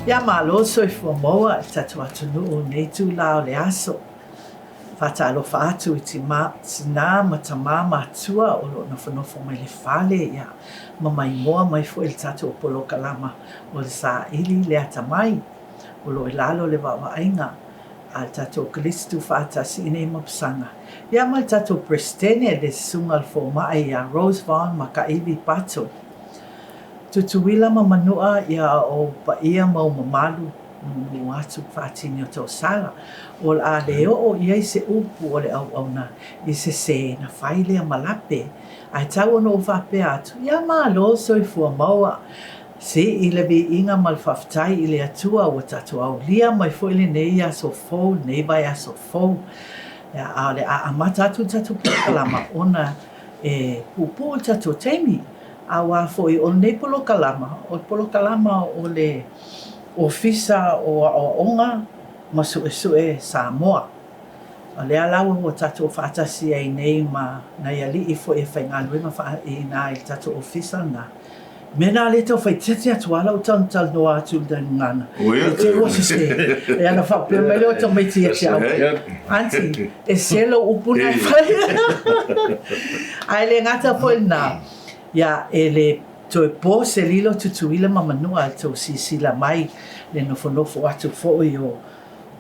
Ia malo le soifua maua i le tatou atunuu i lenei itula o le aso. Faatalofa atu i tina ma tama matua o lo o nofonofo mai le fale ia ma maimoa mai foi i le tatou polokalama o le Saili le Atamai o lo o i lalo o le vaavaaiga a le tatou Kolisi Tuufaatasi i nei Mapusaga ia ma le tatou Peresetene le Susuga i le Fomai ia Rose Vaughan Makaiwi Pato. Tutuila ma Manua ia ou paia ma ou mamalu nunu atu faatini o tausala, o le a le oo i ai se upu o le auauna i se sē na fai lea ma lape, ae tau ona ou faapea atu, ia malo soifua maua, sii le viiga ma le faafetai i le Atua ua tatou aulia mai foi lenei aso fou, lenei vaiaso fou. Ia, a o le a amata atu le tatou polokalama ona e puupuu le tatou taimi. Aua foi o lenei polokalama, o le polokalama o le Ofisa o Aoaoga ma Suesue Samoa. O lea la ua tatou faatasi ai nei ma nai alii foi e faigaluega i ina i le tatou Ofisa lena. Mea na lea e tau fai tiati atu lava lau talatalanoa atu i le gagana, i te i ua sese. Ia ona faapea mai lea o tamaiti ia te au, Aunty, e se lou upu na e fai. Ae le gata foi i lena, ia e le toe po se lilo Tutuila ma Manua i le tou silasila mai le nofonofo atu foi o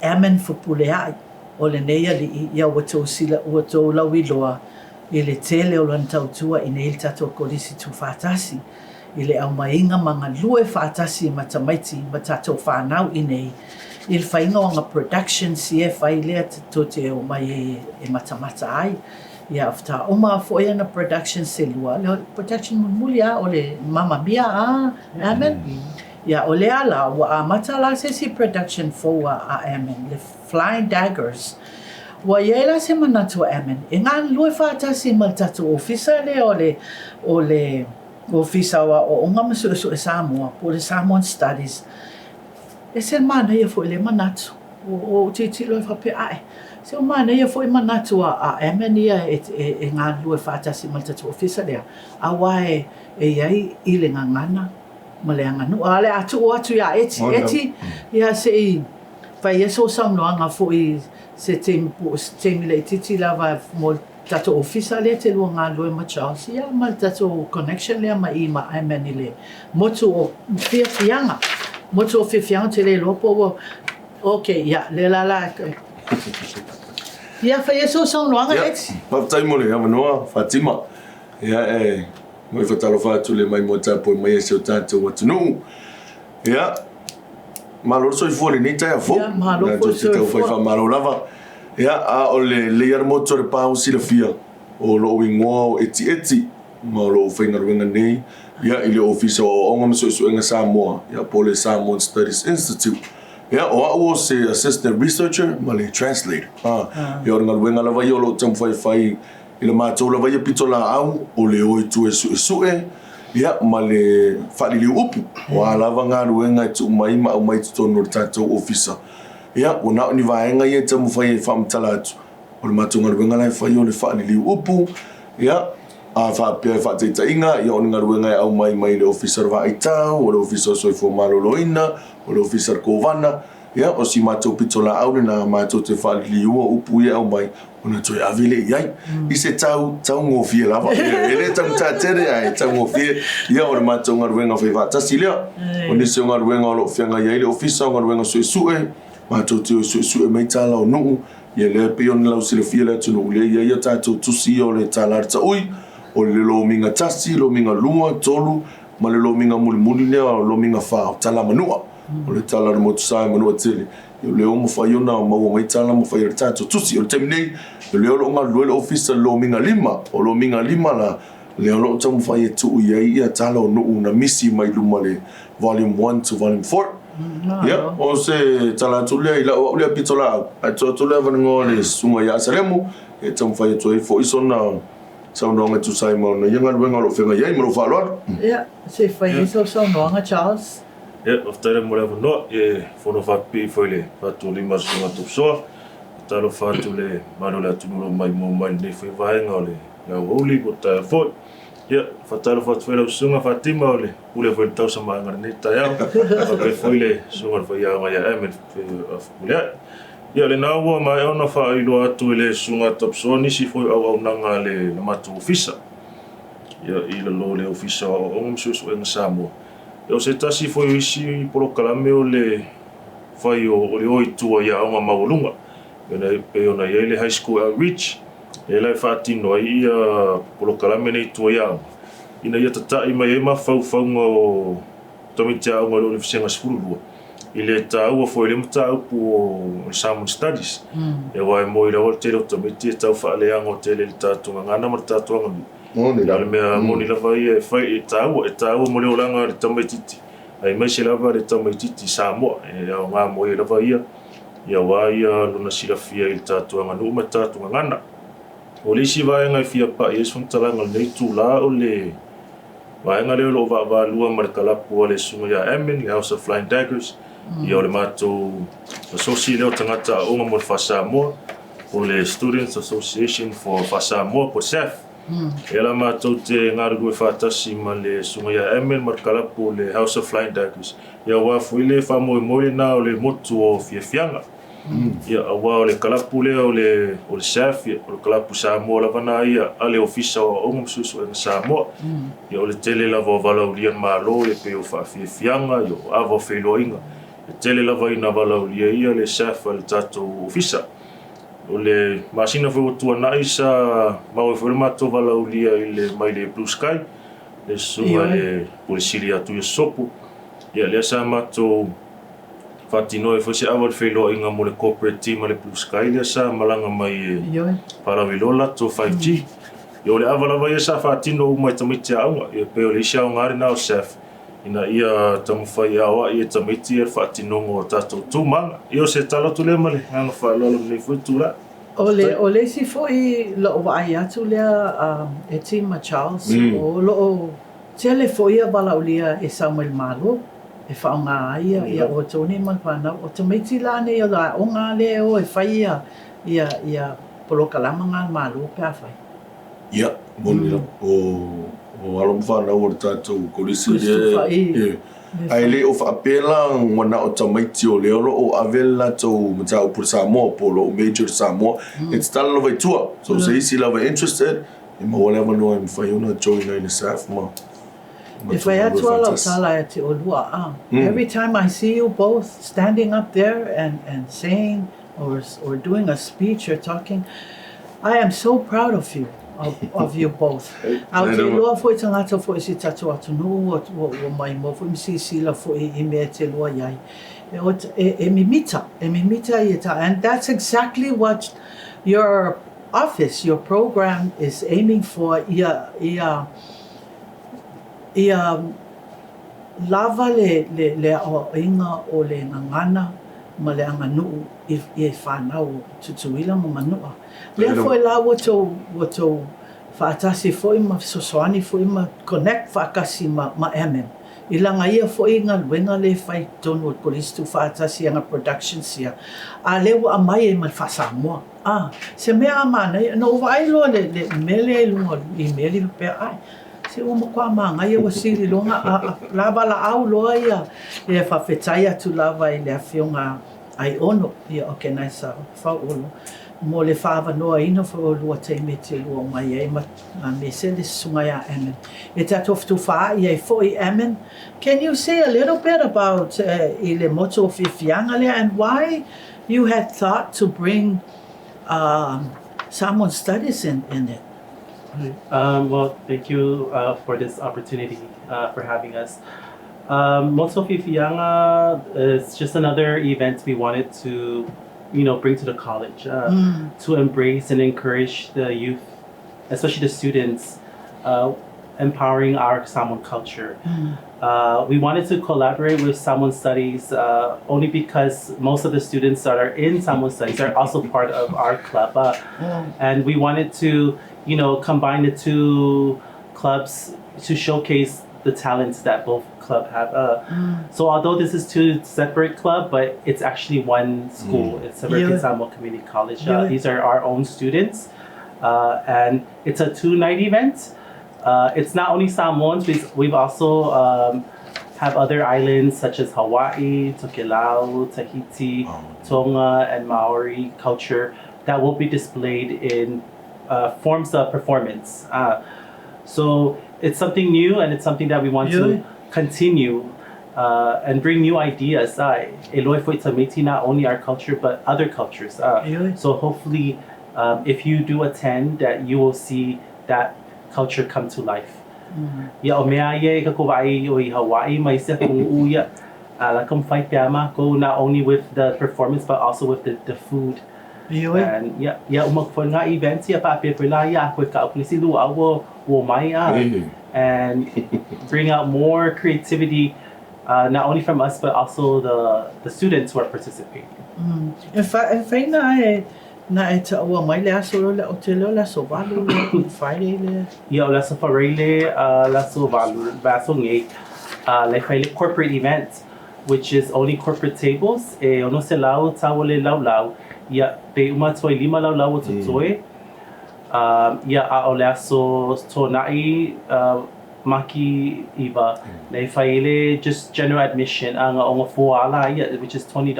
Ammon Fepuleai o lenei alii, ia ua tou sila, ua tou lauiloa i le tele o lana tautua i nei le tatou Kolisi Tuufaatasi i le aumaiga ma galue faatasi ma tamaiti ma tatou fanau i nei i le faiga o ana productions ia e fai lea tou te omai ai e matamata ai. Ia faatoa uma foi ana productions se lua, le production mulimuli lava o le Mamma Mia a Ammon. Ia o lea la ua amata la se isi production fou a Ammon, le Flying Daggers. Ua i ai la se manatu a Ammon e galulue faatasi ma le tatou ofisa lea o le o le Ofisa o Aoaoga ma Suesue Samoa po o le Samoan Studies. E ese le manaia foi o lea manatu. Ua ou tilotilo ai faapea, ae, se ua manaia foi manatu a Ammon ia e galulue faatasi ma le tatou ofisa lea, aua e i ai i le gagana ma le aganuu. A o le a tuu atu ia Eti, Eti, ia se i fai ia sou saunoaga foi se taimi, se taimi laitiiti lava mo le tatou ofisa lea e te lua galulue ma Charles, ia ma le tatou connection lea ma i ma Ammon i le motu o Fiafiaga. Motu o Fiafiaga ou te le iloa po ua Ok, ia, lea la la. Ia, fai ia sou saunoaga, Ia, Eti. faafetai mo le avanoa, Fatima. Ia, e moi faatalofa atu le maimoa tapuai mai e si o tatou atunuu. Ia, malo le soifua i lenei taeao fou. Ia, malo foi le Tatou te tau fai soifua. faamalo lava. Ia, a o le lei a le motu o Lepa ua silafia, o lou igoa o Etieti, ma o lou faigaluega nei ia i le Ofisa o Aoaoga ma Suesuega Samoa, ia po o le Samoan Studies Institute. Ia, o au o se Assistant Researcher ma le Translator. A, ia o le galuega lava ia o lo o taumafai e fai i le matou lava ia pitolaau, o le o i tua e suesue, ia, ma le faaliliu upu. O a lava galuega e tuu mai ma aumai i totonu o le tatou Ofisa. Ia, ua na o ni vaega ia e taumafai e faamatala atu, o le matou galuega la e fai o le faaliliu upu, ia, a faapea e faataitaiga, ia o ni galuega e aumai mai le Ofisa o le Vaai Tau, o le Ofisa o le Soifua Maloloina, o le Ofisa o le Kovana, ia, o si matou pitolaau lena matou te faaliliua upu ia e aumai, ona toe ave lea i ai. I se tau taugofie lava. E le taugata tele ae taugofie, ia o le matou galuega faifaatasi lea. O nisi o galuega o lo o feagai ai le Ofisa o galuega suesue, matou te o e suesue mai tala o nuu, ia lea e pei ona lausilafia le atunuu, lea e i ai a tatou tusi ia o le tala a le taui, o le lomiga 1, lomiga 2, 3, ma le lomiga mulimuli lea o lomiga 4, o tala manua. O le tala a le motusa e manua tele, ia o lea ua mafai ona maua mai tala ma fai ai le tatou tusi. O le taimi nei, o lea o lo o galulue le Ofisa i le lomiga 5. O lomiga 5 la, lea o lo o taumafai e tuu i ai ia tala o nuu na misi mai luma le volume 1 to volume 4. Ia, o se tala atu lea i lau au lea pitolaau, ae tuu atu le avanoa i le susuga ia Asalemu e taumafai atu ai foi sona saunoaga e tusa ai ma ona ia galuega o lo o feagai ai. Ma lou faaaloalo. Ia, se i fai ai sau saunoaga Charles. Ia, faafetai lava mo le avanoa. Ia, e fono faapipii foi i le faatulima a le Susuga Tofusoa. Faatalofa atu i le mamalu o le atunuu o lo o maimoa mai i lenei foi vaega o le aoauli po o le taeao foi. Ia, faatalofa atu foi lau Susuga Fatima o le pule foi i le tausamaaga i lenei taeao, faapea foi le Susuga i le Faiaoga ia Emily Fepuleai. Ia, o lena ua maea ona faailoa atu e le Susuga Tapusoa nisi foi o auaunaga a le matou Ofisa, ia, i lalo o le Ofisa o Aoaoga ma Suesuega Samoa. Ia, o se tasi foi o isi polokalame o le fai o le o i tua i aoga maualuga, e pei ona i ai le High School Outreach, lea la e faatino ai ia polokalame nei i tua i aoga, ina ia tata'i mai ai mafaufauga o tamaiti aoga o lo o i le Vasega 12 i le taua foi o lea mataupu o le Samoan Studies. Aua e moni lava o le tele o tamaiti e tau faaleago tele i le tatou gagana ma le tatou aganuu. A o le mea moni lava ia e fai, e taua, e taua mo le olaga o le tamaitiiti, aemaise lava le tamaitiiti Samoa, e aoga mo ia lava ia. Ia aua ia lona silafia i le tatou aganuu ma le tatou gagana. O le isi vaega e fia pai ai se faamatalaga o lenei itula o le vaega lea o lo o vaavaalua ma le kalapu a le Susuga ia Ammon, le House of Flying Daggers, ia o le matou asosi lea o tagata aoga mo le Faa-Samoa, o le Students Association for Faa-Samoa po o le SAFF. Ia la matou te galulue faatasi ma le Susuga ia Ammon ma le kalapu o le House of Flying Daggers, Ia aua foi le faamoemoe lena o le motu o Fiafiaga. Ia aua o le kalapu lea o le o le SAF, ia, o le kalapu Samoa lava na ia a le Ofisa o Aoaoga ma Suesuega Samoa. Ia o le tele lava o valaaulia a le Malo ia pei o faafiafiaga, ia o ava o feiloaiga, e tele lava ina valaaulia ia le SAF a le tatou Ofisa. O le masina foi ua tuanai sa maua ai foi le matou valaaulia i le mai le Blue Sky, le susuga i le Pule Sili ia Tuiasosopo. Ia lea sa matou faatinoa ai foi se ava o le feiloaiga mo le corporate team a le Blue Sky lea sa malaga mai e faalauiloa le latou 5G. Ia o le ava lava ia sa faatino uma e tamaiti aoga. Ia pei o le isi aoga lena o SAFF ina ia taumafai e aoai e tamaiti ia le faatinoga o tatou tu ma aga. Ia o se tala atu lea ma le agaga faaaloalo i lenei foi itula. O le, o le isi foi lo'u vaai atu lea Eti ma Charles, o lo'o tele foi ia valaaulia e sau mai le Malo e faaaoga ai ia ia outou nei ma le fanau. O tamaiti la nei o le aoga lea e o e fai ia ia ia polokalama na a le Malo pe afai. Ia, moni lava. O, o alo ma fanau o le tatou Kolisi lea e, ae le o faapea la ua na o tamaiti o lea o lo o ave le latou mataupu i le Samoa po o lo o major i le Samoa, e tatala lava i tua. So se isi lava e interested, e maua le avanoa e mafai ona join ai i le SAFF ma E fai atu lava lau tala ia te olua, a, every time I see you both standing up there and, and saying or, or doing a speech or talking, I am so proud of you, of, of you both. A ou te iloa foi tagata foi o si tatou atunuu ua, ua, ua maimoa foi ma silasila foi i mea e te lua i ai. E, e, e mimita, e mimita ia ta, and that's exactly what your office, your program is aiming for, ia, ia, ia lava le, le, le aoaoina o le gagana ma le aganuu i, i fanau o Tutuila ma Manua. Lea foi la ua tou, ua tou faatasi foi ma fesoasoani foi ma connect faatasi ma, ma MM i lana ia foi galuega lea e fai i totonu o le Kolisi Tuufaatasi i ana productions ia, a lea ua aumai ai ma le faa-Samoa. A, se mea a manaia, na ou vaai loa le, le mea lea i luga o le imeli faapea, ai, se ua matua manaia ua sili loa na, a, a, la valaau loa ia, ia faafetai atu lava i le Afioga Aiono, ia Okenaisa Fauolo, mo le faaavanoaina foi o lua taimi e te lua mai ai ma aemaise le Susuga ia Ammon. E tatou fetufaai ai foi Ammon, can you say a little bit about i le motu o Fiafiaga lea and why you had thought to bring Samoan studies in, in it? Well, thank you for this opportunity for having us. Motu Fifiaga is just another event we wanted to, you know, bring to the college to embrace and encourage the youth, especially the students, empowering our Samoan culture. We wanted to collaborate with Samoan Studies only because most of the students that are in Samoan Studies are also part of our club. And we wanted to, you know, combine the two clubs to showcase the talents that both club have. So although this is two separate club, but it's actually one school. It's American Samoa Community College. These are our own students, and it's a 2-night event. It's not only Samoans, we've also um, have other islands such as Hawaii, Tokelau, Tahiti, Tonga, and Maori culture that will be displayed in uh, forms of performance. Uh, so it's something new and it's something that we want to continue uh, and bring new ideas. Uh, e loe foi tamaiti not only our culture but other cultures. Uh, so hopefully, um, if you do attend, that you will see that culture come to life. Ia, o mea ia i ka ko vaai o i Hawaii ma isi atunuu ia, a la ka mawhai pea mākou not only with the performance but also with the, the food. Ioe. And ia, ia uma foi ngā events ia whaapea foi la ia a koe ka au si lua ua, ua mai a. And bring out more creativity uh, not only from us but also the, the students who are participating. Mm. E, wha, e whaina e, Na e taua mai le aso lea o le tele o le aso valu le Friday le. Ia o le aso Faraile le aso valu le aso nei le fai le corporate event which is only corporate tables e 600 tau o le laulau ia pe uma atu ai 5 laulau o totoe ia a o le aso Tona'i Maki 9 le fai le just general admission a nga onga 4 ala ia which is $20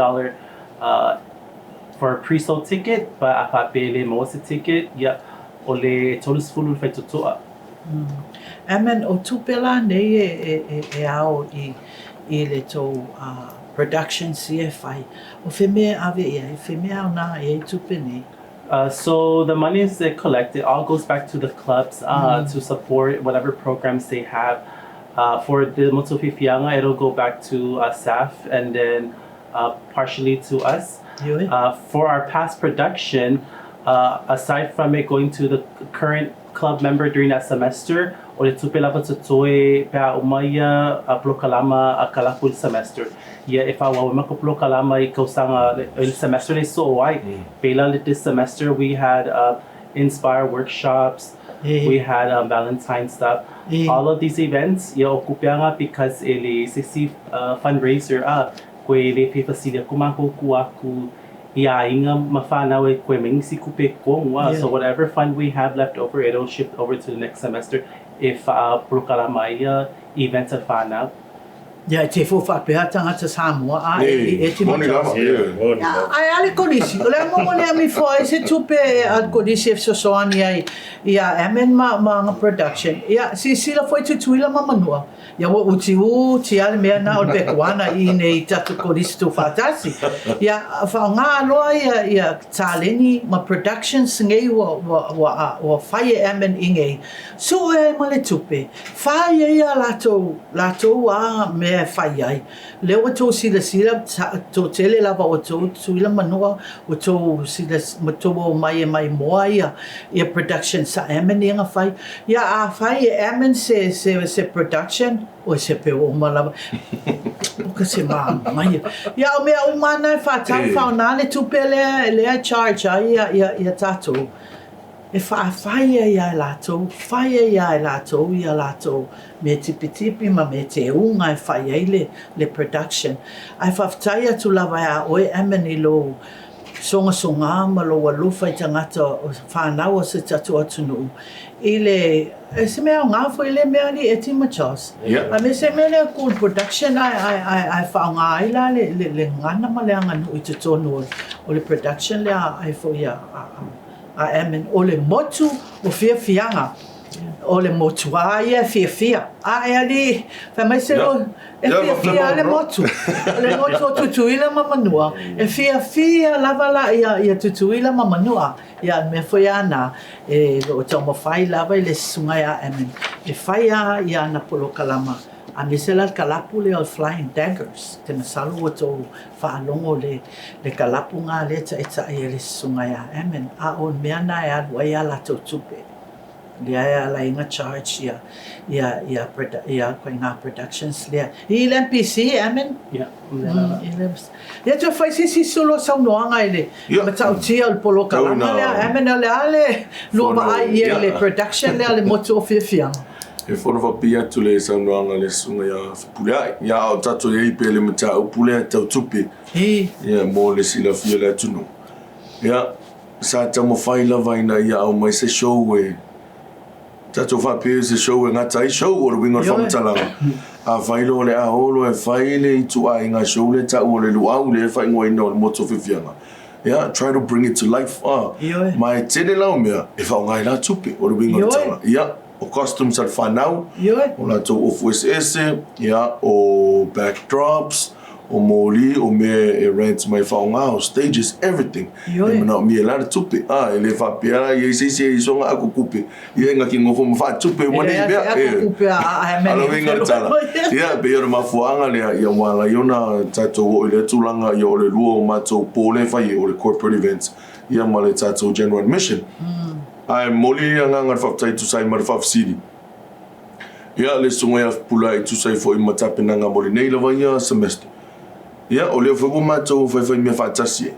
for a pre-sold ticket, but a faapea e le maua se ticket, ia, o le 30 le faitotoa. Amen, o tupe la nei e, e, e, e ao i, i le tou uh, productions ia e fai. O fe mea e ave i ai, fe mea ao nā i ai tupe nei. Uh, so the money is they collect, it all goes back to the clubs uh, mm. to support whatever programs they have. Uh, for the Motu Fifianga, it'll go back to uh, SAF and then uh, partially to us. Uh, for our past production, uh, aside from it going to the current club member during that semester, o le tupe lava totoe pe a uma ia a polokalama a kalapu i le semester. Ia e faaauau ai ma ka polokalama i kausaga i le semester le soo ai. Pela le this semester we had uh, Inspire workshops, we had um, Valentine stuff. All of these events, ia o kupeanga because e le se isi uh, fundraiser a koe e le fefasili aku mākou ku aku i aiga ma whānau e koe mai nisi kupe kongu a. So whatever fund we have left over, it'll shift over to the next semester e whaapolokalama ai ia events a whānau. Ia, e te fo faapea tagata Samoa a e e te Moni lava, yeah. Ae a le kolisi, o le a momo lea mi foa ai se tupe a le kolisi e fesoasoani ai ia Amen ma ma aga production. Ia, silasila foi Tutuila ma Manua. Ia ua utiuti a le mea na o le Bekuana i inei tatou kolisi tuufaatasi. Ia, faaaoga loa ia ia taleni ma productions nei ua ua ua ua fai e Amen i nei. Sue ai ma le tupe. Fai ai a latou, latou a mea e fai ai. Lea ua tou silasila, toatele lava o tou Tutuila Manua, ua tou silasila, ua tou omai e maimoa ia, ia production sa Ammon ia na fai. Ia a fai e Ammon se, se, se production, oi se peu uma lava, oka se manaia. Ia o mea uma ana e whātau, whaonā le tupe lea, lea e charge ai ia, ia, ia tātou. E whawhai ai a e latou, whai ai a e latou i a latou me tipitipi ma me teuga e fai ai le, le production. Ae faafetai atu lava ia oe Ammon i lou sogasogā ma lou alofa i tagata o whanau o se tatou atunuu i le, e se mea aoga foi lea mea alii e Tima Charles. Yeah. A me se mea lea ko le production ae, ae, ae, ae whaonga ai la le, le, le gagana ma le aganuu i totonu o, o le production lea ai foi a, a, a A Ammon, o le motu o fiafiaga, o le motu a ia e fiafia. A e alii, fai mai se lo, e fiafia a le motu. O le motu o Tutuila ma Manua, e fiafia lava la ia, ia Tutuila ma Manua. Ia, o le mea foi a na, e lo o taumafai lava i le susuga ia Ammon, e fai a ia ana polokalama, a me se la le kalapu lea o le Flying Daggers, te masalo ua tou faalogo le le kalapu ngā lea taʻitaʻi e le susuga iā Ammon, a o le mea na e alu ai a latou tupe, lea e ala ai na charge ia ia ia ia koe ngā productions lea. I le MPC, Ammon? Ia, o lea lava. I le MPC. Ia toe fai se isi solo saunoaga i le matautia o le polokalama lea, Ammon, o le a le lua vaai ia i le production lea le motu o fiafiaga? E fono faapea atu le saunoaga a le susuga iā Fepuleai, ia a o tatou i ai pea le mataupu lea tau tupe. Ia, mo le silafia o le atunuu. Ia, sa taumafai lava ina ia aumai se show e, Tatou faapea i se show e gata ai show, o le uiga o le faamatalaga, afai loa o le a o loa e fai le ituaiga show lea e taua o le luau lea e faaigoaina o le motu o fiafiaga, ia, try to bring it to life, a. Ma e tele la o mea e faaaoga ai la tupe, o le uiga o le tala. Ia, o costumes a le fanau, o latou ofu eseese, ia, o backdrops, o moli, o mea e rent mai e faaaoga, o stages, everything. E manaomia la le tupe. A, e le faapea la i ai se isi e isoga aku kupe, ia e gaki nofo ma faatupe uma nei mea. A o le uiga o le tala, ia, e pei o le mafuaaga lea, ia ua ala ai ona tatou oo i lea tulaga, ia o le lua o matou po lea e fai ai, o le corporate events, ia ma le tatou general admission. Ae momoli le agaga o le faafetai e tusa ai ma le faafesili. Ia, le susuga ia Pulai e tusa ai foi ma tapenaga mo lenei lava ia semester. Ia, o lea foi ua matou faifai mea faatasi ai.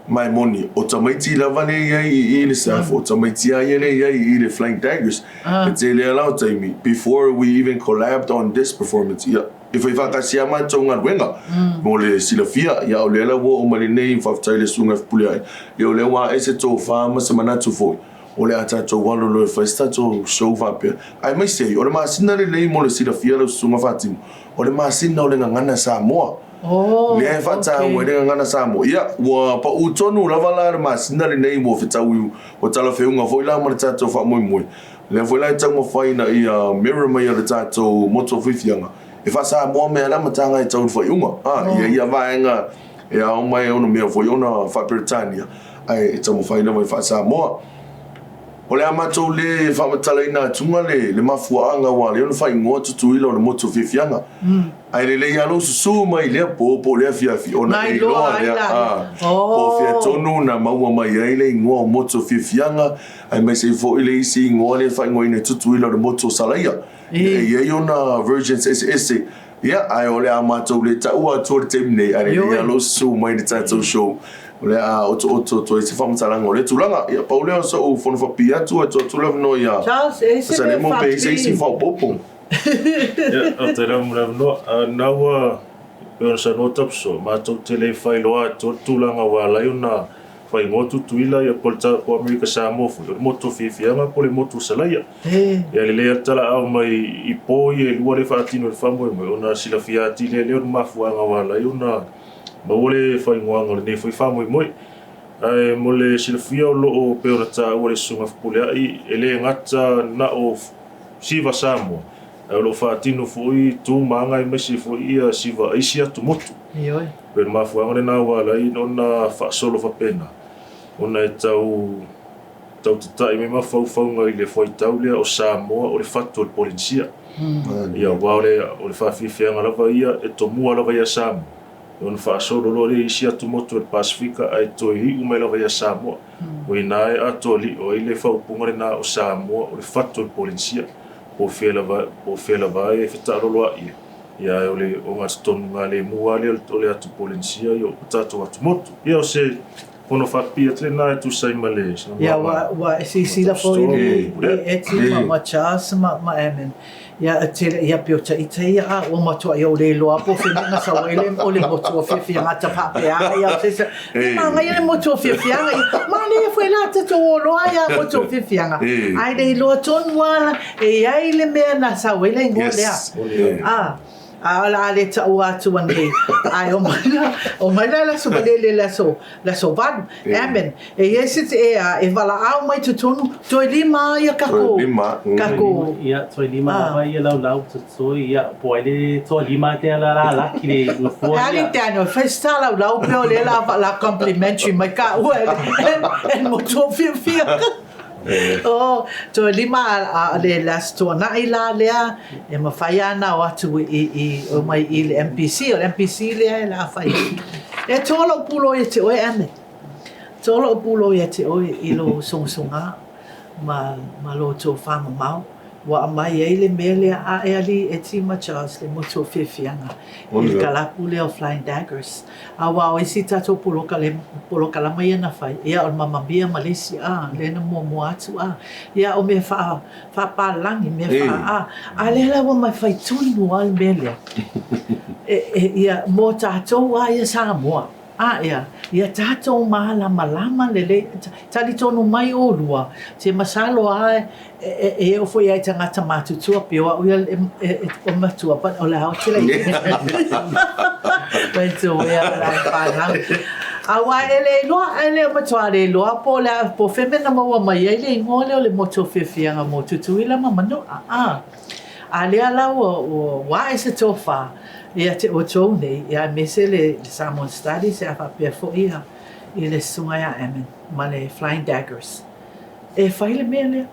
Ma e moni, o tamaiti lava lea e i ai i i le staff, o tamaiti lava ia lea e i ai i i le Flying Daggers. E tele lava la o taimi, before we even collabed on this performance, ia, e fai faatasi lava matou galuega mo le silafia. Ia, o lea la ua oo mai lenei, faafetai i le Susuga ia Fepuleai, ia o lea ua ae se tofa ma se manatu foi, o le a tatou alo loa e fai se tatou show faapea. Aemaise ai, o le masina lelei mo le silafia lau Susuga Faatimo, o le masina o le gagana Samoa. Lea e faataua ai le gagana Samoa. Ia, ua pau tonu lava la le masina lenei ua fetaui, ua talafeuga foi la ma le tatou faamoemoe. Lea foi la e taumafai ina ia mirror mai e le tatou motu o Fifiaga, e faa-Samoa mai lava le amataga e tau i le faaiuga. A, ia ia vaega e ao mai e onomea foi ona faa-Peretania, ae e taumafai lava e faa-Samoa. O le a matou le faamatalaina atuga le mafuaaga ua ala ai ona faaigoa Tutuila o le motu o Fiafiaga. Ae lelei lava lou susu mai i lea po po o lea afiafi ona e iloa lea a po o fea tonu na maua mai ai le igoa o motu o Fiafiaga aemaise ai foi le isi igoa lea e faaigoaina e Tutuila o le motu o Salaia. E i ai ona versions eseese. Ia, ae o le a matou le taua atua i le taimi nei, ae lelei lava lou susu mai i le tatou show, o le a otooto atu ai se faamatalaga o lea tulaga. Ia, pau lea o so'u fono faapipii atu, ae tuu atu le avanoa ia Charles, e ese mea Salemo pe i ai se isi faaopoopo. Ia, faafetai lava mo le avanoa. Na ua, pei ona saunoa Tapusoa, matou te le faailoa atoa le tulaga ua ala ai ona faaigoa Tutuila ia po o Amerika Samoa foi, o le motu o Fiafiaga po o le motu o Salaia. Ia lelei lava le talaau mai i po ia e lua lea e faatino i le faamoemoe ona silafia atili ai lea o le mafuaaga ua ala ai ona maua le faaigoaga o lenei foi faamoemoe. Ae mo le silafia o lo o pei ona taua e le Susuga Fepuleai e le gata na o Siva Samoa ae o lo o faatino foi tu ma aga aemaise foi ia siva a isi atumotu. Ioe. Pei o le mafuaaga lena ua ala ai ona faasolo faapena ona e tau Tau tatai mai mafaufauga i le fuaitau lea o Samoa o le fatu o le Polenisia. Ia, aua o le, o le faafiafiaga lava ia e tomua lava ia Samoa, ia ona faasolo loa lea i isi atumotu o le Pasefika ae toe iu mai lava ia Samoa. O i ina e atoa ai le faaupuga lena o Samoa o le fatu o le Polenisia, po o fea lava, po o fea lava e fetaaloloai ai. Ia, ae o le ogatotonu galemu lava lea o le atu Polenisia, ia o tatou atumotu. Ia, o se Pono faapipii atu lena e tusa ai ma le saunoaga. Ia, ua, ua e silasila foi i le Eti ma, ma Charles ma, ma Ammon. Ia, e tele, ia pei o ita ia, a ua matuai ou le iloa po o fea mea na sau ai le, o le motu o fiafiaga ta faapea ia, o se isi, e manaia le motu o fiafiaga, ia, manaia foi la tatou o loa ia motu o fiafiaga. Ae le iloa tonu lava e i ai le mea na sau ai le igoa lea. A. A o le a le taua atu anei, ae omai la, omai la i le aso malele, le aso, le aso valu. Amen. E i ai se, e a, e valaau mai totonu, toe lima a ia kako. Toe lima. Kako. Ia, toe lima lava ia laulau totoi, ia, po ai le toa lima te ala la la ki le nofoa ia. Ali Daniel, fai se tā laulau pea o lea la, la complimentary mai ka ua e, e, e motu o fiafia. Oh, toe lima a le le Aso Tuanai la lea, e mafai lava ona o atu i, i, omai i le MPC, o le MPC lea e la fai. E toa lou pulo ia te oe, Emmett. Toa lou pulo ia te oe i lou sogasoga ma, ma lou tofamamao. Ua aumai ai le mea lea a e alii e Tima Charles le motu o fiafiaga i le kalapu lea o Flying Daggers. Aua o isi tatou polokale, polokalama ia na fai, ia o le Mamma Mia ma le isi a, lea na muamua atu a. Ia o mea faa, faapalagi, mea faa a. A lea la ua mai fai tonu lava le mea lea. E, e, ia, mo tatou lava ia Samoa. A ea, ia tatou mālamalama lelei, talitonu mai ʻolua, se masalo lava e oo foi lava i tagata matutua pei o au ia e matua but o le ao tele fanau. Aua e le iloa, e le matua le iloa po o le a, po o fea mea na maua mai ai le igoa lea o le Motu o Fiafiaga mo Tutuila ma Manua. A, a lea la ua, ua ae se tofa ia te outou nei, ia aemaise le Samoan Studies a faapea foi ia i le Susuga ia Ammon ma le Flying Daggers. E fai le mea lea.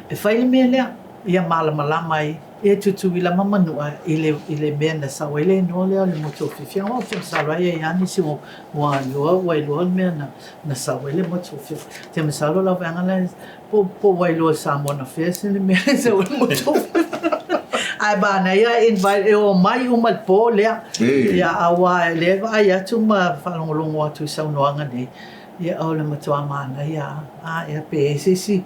E fai le mea lea ia malamalama ai ia Tutuila ma Manua i le, i le mea na sau ai le igoa lea o le Motu o Fiafiaga. Ou te masalo ai e i ai lava nisi ua, ua iloa, ua iloa le mea na, na sau ai le Motu o Fiafiaga. Ou te masalo lau vaega la, po, po ua iloa e Samoan Affairs le mea na sau ai le Motu o Fiafiaga. Ae manaia e invite, e omai uma i le po lea. Ia, aua o lea e vaai atu ma faalogologo atu i saunoaga nei, Ia, o le matua manaia lava. A, ia, pe i ai se isi,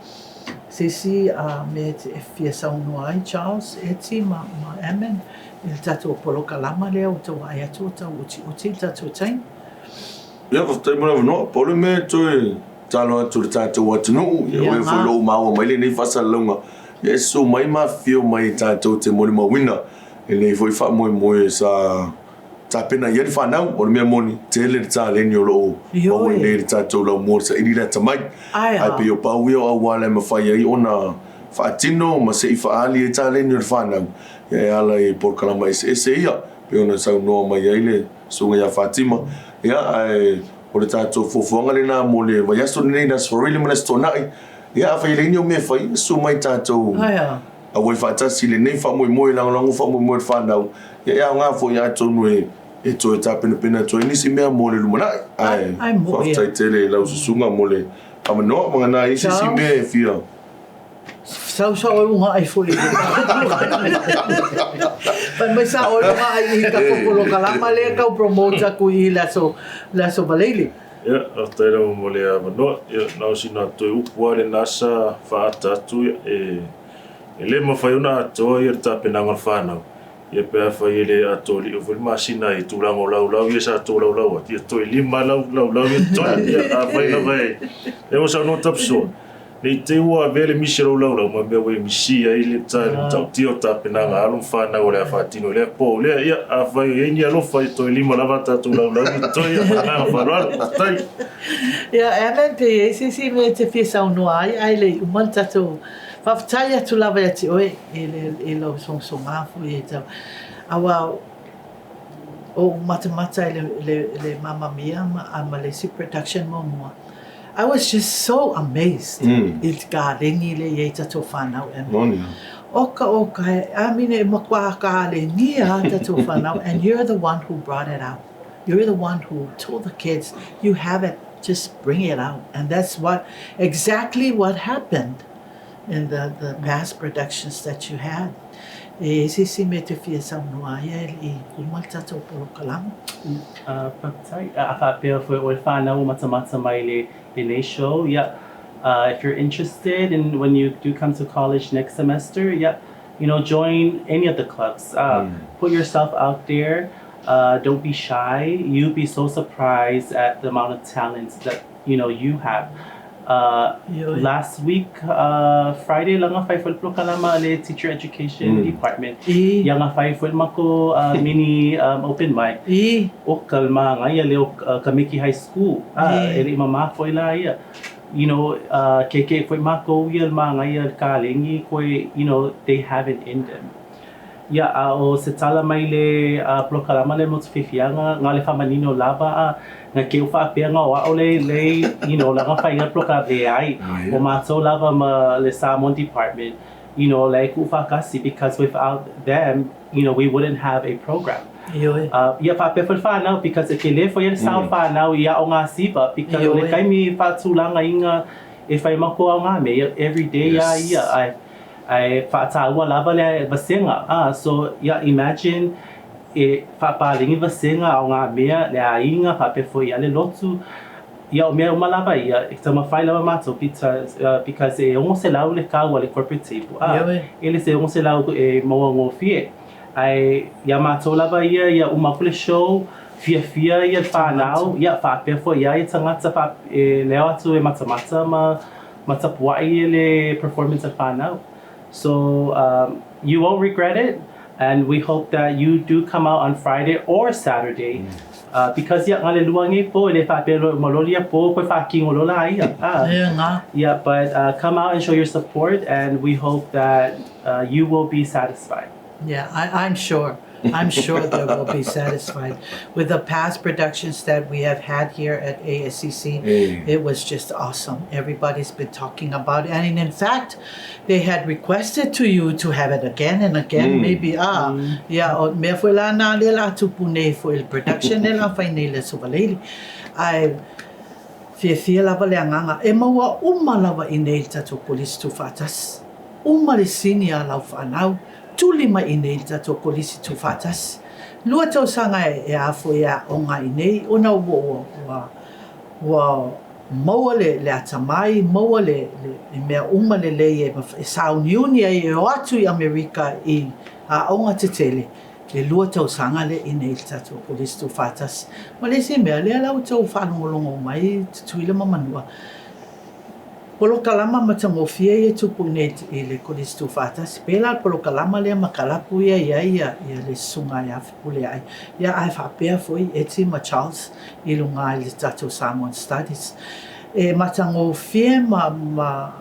se isi mea e fia saunoa ai Charles, Eti ma, ma Ammon i le tatou polokalama lea ua tau vaai atu ua tau utiuti le tatou taimi. Ia, faafetai mo le avanoa. Pau le mea e toe tatalo atu i le tatou atunuu, ia, o ē foi o lo o maua mai lenei faasalalauga, ia e susu mai ma afifio mai tatou te molimauina lenei foi faamoemoe sa Tapena i ai le fanau. O le mea moni, tele le taleni o lo o maua i inei i le tatou laumua o le saili le atamai. Ae pei o pau ia o auala e mafai ai ona faatino ma se i faaali ai taleni o le fanau e ala i polokalama eseese ia, pei ona saunoa mai ai le Susuga ia Fatima. Ia, ae o le tatou fuafuaga lena mo le vaiaso lenei, le Aso Faraile ma le Aso Toonai. Ia, afai e leai ni au mea e fai, susu mai tatou auai faatasi i lenei faamoemoe, lagolago faamoemoe o le fanau. Ia e aoga foi atonu e toe tapenapena atu ai nisi mea mo le lumanai. Ae faafetai tele i lau susuga mo le avanoa ma nai isi isi mea e fia. Sau sa oe ugaai foi i le Fai mai sa oe ugaai i tatou polokalama lea tau promote atu i le aso le aso Valeili. Ia, faafetai lava mo le avanoa. Ia, na o sina toe upu lava lena sa faaata atu, e le mafai ona atoa ia le tapenaga o le fanau. Ia pe afai e le atoa foi le masina i tulaga o laulau ia sa tolaulau atu, ia toe lima lau laulau ia totoe. Ia afai lava e lea ua saunoa Tapisoa, ne i te i ua avea le misi o lau laulau ma mea ua e misi ai le matautia o tapenaga a alo ma fanau o le a faatino i lea po lea. Ia afai o i ai ni alofa, ia toe lima lava a tatou laulau ia totoe. Ia ma le agaga faaaloalo. Faafetai. Ia, Alan, pe i ai se isi mea e te fia saunoa ai ae le i uma le tatou Faafetai atu lava ia te oe i le i lou sogasoga foi e tau aua o ou matamata i le le le Mamma Mia ma ma le isi production muamua I was just so amazed i le kaleni lea i ai tatou fanau Emma. Oka oka I mean e matua kalenia lava tatou fanau and you're the one who brought it out. You're the one who told the kids you have it just bring it out and that's what exactly what happened in the the past productions that you had. E i ai se isi mea e te fia saunoa ai e le i uma le tatou polokalama? Faafetai. A faapea foi o le fanau ua matamata mai i lenei show, ia, if you're interested in when you do come to college next semester, ia, you know, join any of the clubs. Put yourself out there. Don't be shy. You'd be so surprised at the amount of talent that, you know, you have. Last week, Friday la nga fai foi le polokalama a le Teacher Education Department. Ia nga fai foi le makou mini open mic. O ka le magaia lea o Kamiki High School. E le i mama foi la ia. You know, kekeʻi foi makou ia le magaia le kalegi koe, you know, they have it in them. Ia, a o se tala mai le polokalama lea motu fiafiaga, na o le faamanino lava a na ke u faapea na o a'o le le you know la na faiga le polokalama, leai, o matou lava ma le Samoan Department, you know, la e kuu faatasi because without them, you know, we wouldn't have a program. Ioe. Ia faapea foi le fanau because e tele foi le sao fanau i aoga siva because o le taimi faatulagaina e fai makou aoga mea ia everyday a ia ae Ae faataua lava le vasega, a so ia imagine e faapaleni vasega a o nga mea, le aiga, faapea foi ia le lotu, ia o mea uma lava ia, e taumafai lava matou because e 600 le kau a le corporate table, a e le se 600 e maua gofie. Ae ia matou lava ia, ia uma atu le show, Fiafia ia whānau, ia faapea foi ia ia tagata fa e leo atu e matamata ma ma tapuai i le performance a le whānau. So um, you won't regret it and we hope that you do come out on Friday or Saturday mm. uh, because ia ngale lua ngi po le faapea lo maloli ia po koe whakingo lola ia. Ah. Yeah, but uh, come out and show your support and we hope that uh, you will be satisfied. Yeah, I, I'm sure. I'm sure they will be satisfied with the past productions that we have had here at ASCC. Hey. It was just awesome. Everybody's been talking about it, and in fact, they had requested to you to have it again and again. Maybe ah, yeah, o mea foi la na le la tupu nei foi le production le la fai nei le Suvaleili. Ae fiafia lava le agaga e maua uma lava i nei le tatou Kolisi Tuufaatasi. Uma le sini a lau whanau, tuli mai i nei le tatou Kolisi Tuufaatasi. Lua tausaga e a foi e aoga i nei, ona ua, ua, ua, ua maua le, le atamai, maua le, le, i mea uma lelei e, e sauniuni ai e o atu i Amerika i aoga tetele, e lua tausaga le i nei le tatou Kolisi Tuufaatasi. Ma le isi mea, lea la ua tou faalogologo mai Tutuila ma Manua, Polokalama matagofie ia e tupu nei i le Kolisi Tuufaatasi. Pēlā le polokalama lea ma kalapu ia i ai ia, ia le susuga ia Fepuleai. Ia ae faapea foi Eti ma Charles i luga i le tatou Samoan Studies. E matagofie ma, ma,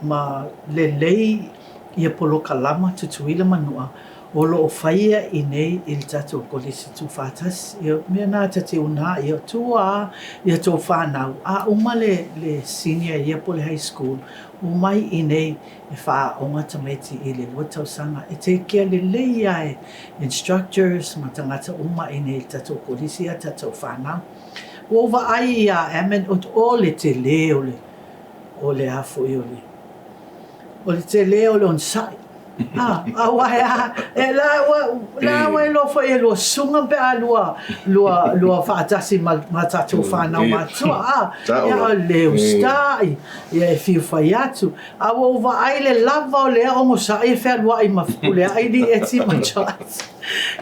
ma lelei ia polokalama Tutuila ma Manua o lo o faia i nei i le tatou Kolisi Tuufaatasi. Ia, mea na ta te una ia tua ia tou whanau, a uma le, le senior ia po le high school, omai i nei e whaaonga tamaiti i le lua tausaga. E take care lelei ia e instructors ma tagata uma i nei i le tatou Kolisi ia tatou whanau. Ua ou vaai ia Ammon, o le tele o le, o le a foi o le, O le tele o le onosai. A, aua e a, e la ua, la ua e loa foi e lua susuga pe a lua, lua, lua faatasi ma, ma tatou whanau matua, a, ia o le usitai, ia e fiu fai atu. A ua ou vaai le lava o lea onosai e fealuai ma Fepuleai li Eti ma Charles.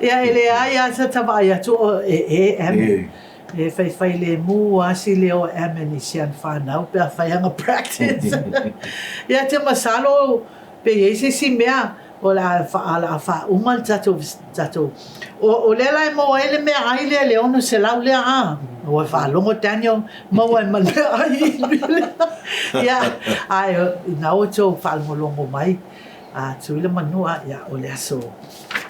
Ia e leai a sa ta vaai atu o e e Amen. E whaiwhai lemu a si leo Ammon i si ana whanau pe a whai anga practice. Ia te masalo pe i ai se isi mea o le a wha, a whauma le tatou, tatou. O, o lea la e maua ai le mea ai lea le 600 lea a. Ua whaalongo Daniel, maua ai ma le mea ai lea. Ia, ae ina o tou whaalongolongo mai, a Tuila Manua, ia, o le aso,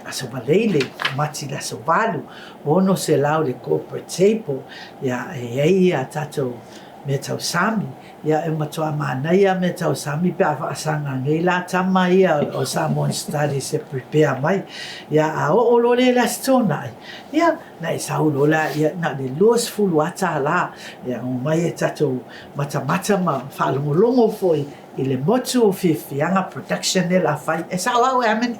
aso Valeile, Mati le aso valu, 600 le corporate table, ia, e i ai a tatou mea tausami, ia, e matua manaia mea tausami pe a faasaga nei la tama ia o Samoan Studies e prepare mai, ia, a oo loa lea i le Aso Toonai, ia, na e sau loa la, ia, na o le 20 ata la, ia, omai e tatou matamata ma faalogologo foi i le motu o Fiafiaga Production e la fai. E sao au e amene.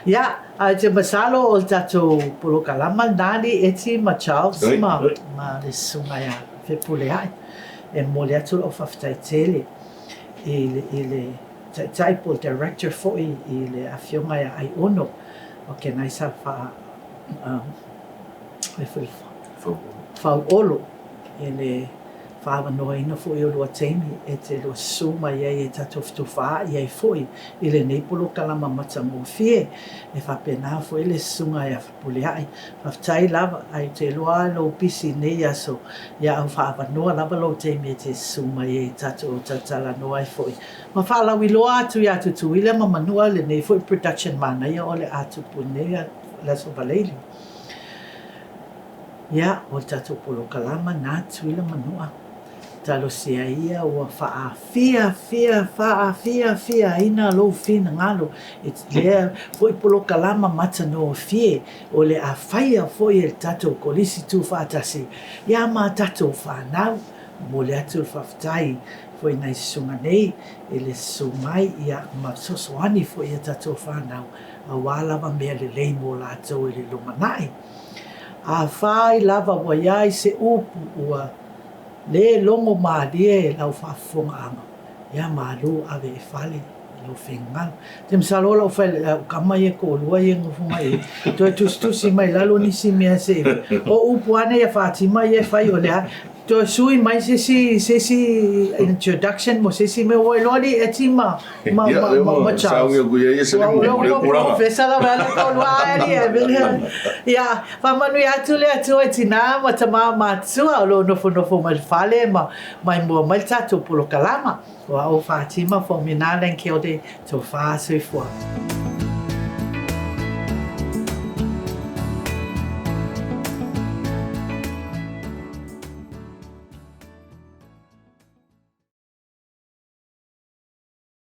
Ia, ae te masalo o le tatou polokalama lena alii Eti ma Charles ma, ma le susuga ia Fepuleai. E momoli atu lau faafetai tele i le, i le taitai po o le director foi i le afioga ia Aiono o Kenaisa Fa, um, Fauolo i le Whaavanoaina foi o lua taimi e te lua susu mai ai e tatou fetufaai ai foi i lenei polokalama matagofie e faapena foi le susuga ia Fepuleai. Faafetai lava, ae ou te iloa lava lou pisi i nei aso, ia au whaavanoa lava lou taimi e te susu mai ai e tatou talatalanoa ai foi. Ma faalauiloa atu ia Tutuila ma Manua lenei foi production manaia o le a tupu nei le Aso Faraile. Ia, o le tatou polokalama na Tuila Manua. Talosia ia ua faafiafia, faafiafiaina lou finagalo i lea foi polokalama matagofie o le a faia foi e le tatou Kolisi Tuufaatasi ia ma tatou fanau. Momoli atu le faafetai foi nai susuga nei i le susu mai ia ma fesoasoani foi ia tatou fanau aua lava mea lelei mo latou i le lumanai. Afai lava ua i ai se upu ua lē logo malie i lau faafofogaaga, ia malu ave i fale. Lou finagalo. Ou te masalo o lau fale, lau tama ia e toalua ia e nofo mai i i, toe tusitusi mai lalo nisi mea se i, o upu lava nei a Fatima ia e fai o le a, toe sui mai se isi, se isi introduction mo se isi mea, ua iloa alii Eti ma, ma, Ia, ma, lea ma, ua ma Charles. sauni atu i ai ia se Ua limu ua mo lea ua tulaga. professor lava e le toalua ae alii e. Ia, faamanuia atu le Atua i tinā ma tamā matua o lo o nofonofo mai le fale ma maimoa mai le tatou polokalama. Ua ou Fatima Fomina Langkilde, Tofa Soifua.